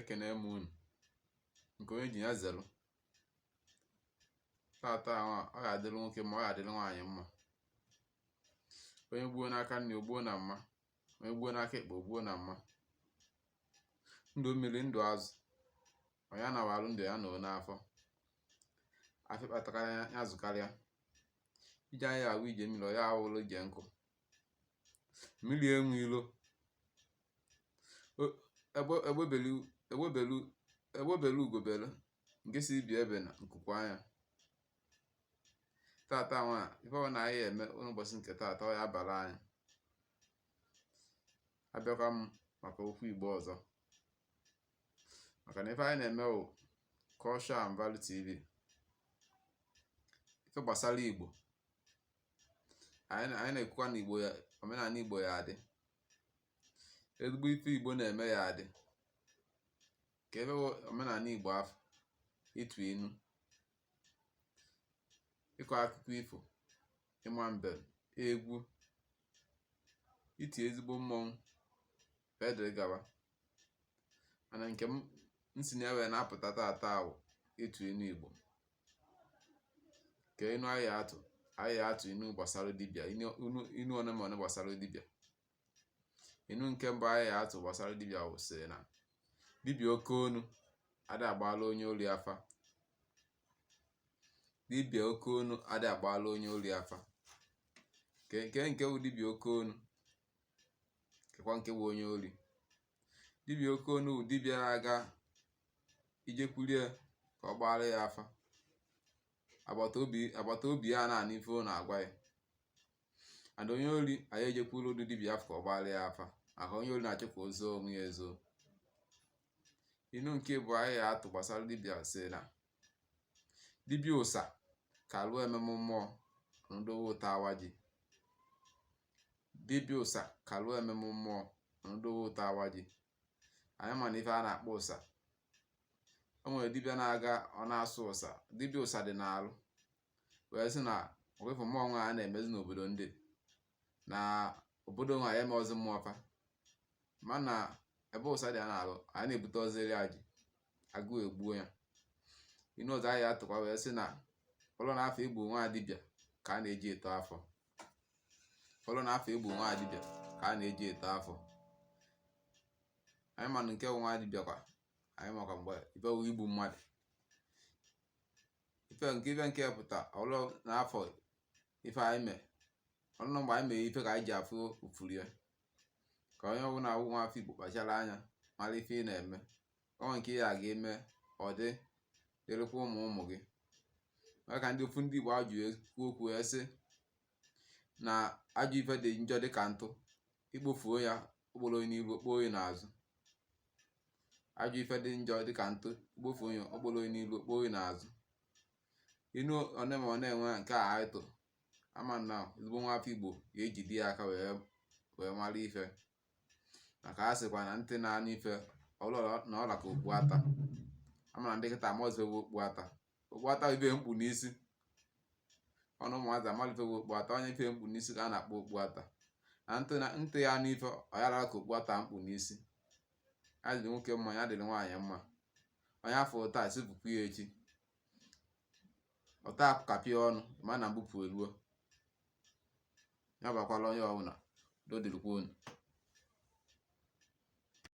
Ekene m unu. Nke onye ji ya zelụ. Tata nwa ọ ga-adịrị nwoke mma, ọ ga-adịrị nwaanyị mma. Onye gbuo n'aka nri, o gbuo na mma. Onye gbuo n'aka ekpe, o gbuo na mma. Ndụ mmiri, ndụ azụ. Onye anawalụ ndụ ya nọ n'afọ. Afọ kpatara ya zụkarịa. Ije anyị awụ ije mmiri, ọ ya awụlụ ije nkụ. Mmiri enwe ilo. Egbe belu egbe belu ugo belu, nke si ibe ebena nku kwaa ya. Tata nwa ife ọbụla anyị eme n'ụbọchị nke tata, ọ ya abara anyị. Abịakwa m maka okwu Igbo ọzọ, maka na ife anyị na-eme wụ Culture and Value TV. Ife gbasara Igbo anyị na-ekwukwa na Igbo ya, omenala Igbo ya adị ezigbo, ife Igbo na-eme ya adị ka ebe omenala Igbo afọ ịtụ inu, ịkọ akụkọ ifo, ịma mbem, egwu, iti ezigbo mmọnwụ wee gawa. Mana nke m nsi na ya wee na-apụta tata wụ ịtụ inu Igbo. Ka inu anyị atụ, anyị atụ inu gbasara dibịa, inu one ma one gbasara dibịa. Inu nke mbụ anyị atụ gbasara dibịa wụ sị na dibịa oke onu ada agbala onye ori afa. Dibịa oke onu ada agbala onye ori afa. Nke wụ dibịa oke onu, kekwa nke wụ onye ori? Dibịa oke onu wụ dibịa na-aga ijekwurie ka ọ gbara ya afa, agbata obi ya na-anụ ife ọ na-agwa ya. And onye ori anyị ejekwuru ụdị dibịa afọ ka ọ gbara ya afa, maka onye ori na-achọ ka o zoo onwe ya ezo. Inu nke bụ anyị atụ gbasara dibịa sị na dibịa ụsa ka lụọ ememe mmụọ ndowe ụtọ awa ji. Dibịa ụsa ka lụọ ememe mmụọ ndowe ụtọ awa ji. Anyị ma na ife a na-akpọ ụsa, o nwere dibịa na-aga ọ na-asụ ụsa. Dibịa ụsa dị n'alụ wee sị na ọkwefu mmụọ nwa a na-emezi n'obodo ndị na obodo nwa ya eme ọzọ mmụọ fa, mana ebe ụsa dị a na-alụ, anyị na-ebute ọzọ aji agụụ egbuo ya. Inu ọzọ anyị atụkwa wee sị na ụlọ na afọ igbu nwa dibịa ka a na-eji eto afọ. Ụlọ na afọ igbu nwa dibịa ka a na-eji eto afọ. Anyị mana nke nwa dibịa kwa, anyị makwa mgbe ife wụ igbu mmadụ, ife nke ife nke pụta ọlụ n'afọ ife anyị mee ọlụ mgbe anyị mere ife ka anyị ji afụ ufuru ya. Ka onye ọbụla awụ nwa afọ Igbo kpachara anya mara ife ị na-eme, onwe nke ị ga eme, ọ dị dịrịkwa ụmụ ụmụ gị. Maka ndị ofu ndị Igbo ajụ ekwu okwu ya sị na ajọ ife dị njọ dịka ntụ, ikpofuo ya okporo onye n'iru, okpo onye n'azụ. Ajọ ife dị njọ dịka ntụ, ikpofuo ya okporo onye n'iru, okpo onye n'azụ. Inu one ma ọ na-enwe nke a anyị tụ ama na ezigbo nwa afọ Igbo ga-ejide ya aka wee mara ife, maka a sịkwa na ntị na-anụ ife ọlụ na ọla ka okpu ata. Ama na ndị kịta amaọzọ bụ okpu ata. Okpu ata bụ ife mkpu n'isi ọnụ ụmụazị amala ife bụ okpu ata. Onye ife mkpu n'isi ka a na-akpọ okpu ata. Na ntị na ntị ya anụ ife ọ yara ka okpu ata mkpu n'isi. Ya dịrị nwoke mma, ya dịrị nwaanyị mma. Onye afọ taa esipụkwa ya echi, ọta kapịa ọnụ ma na mbupụ eruo ya. Bakwala onye ọbụla, udo dịrịkwa unu.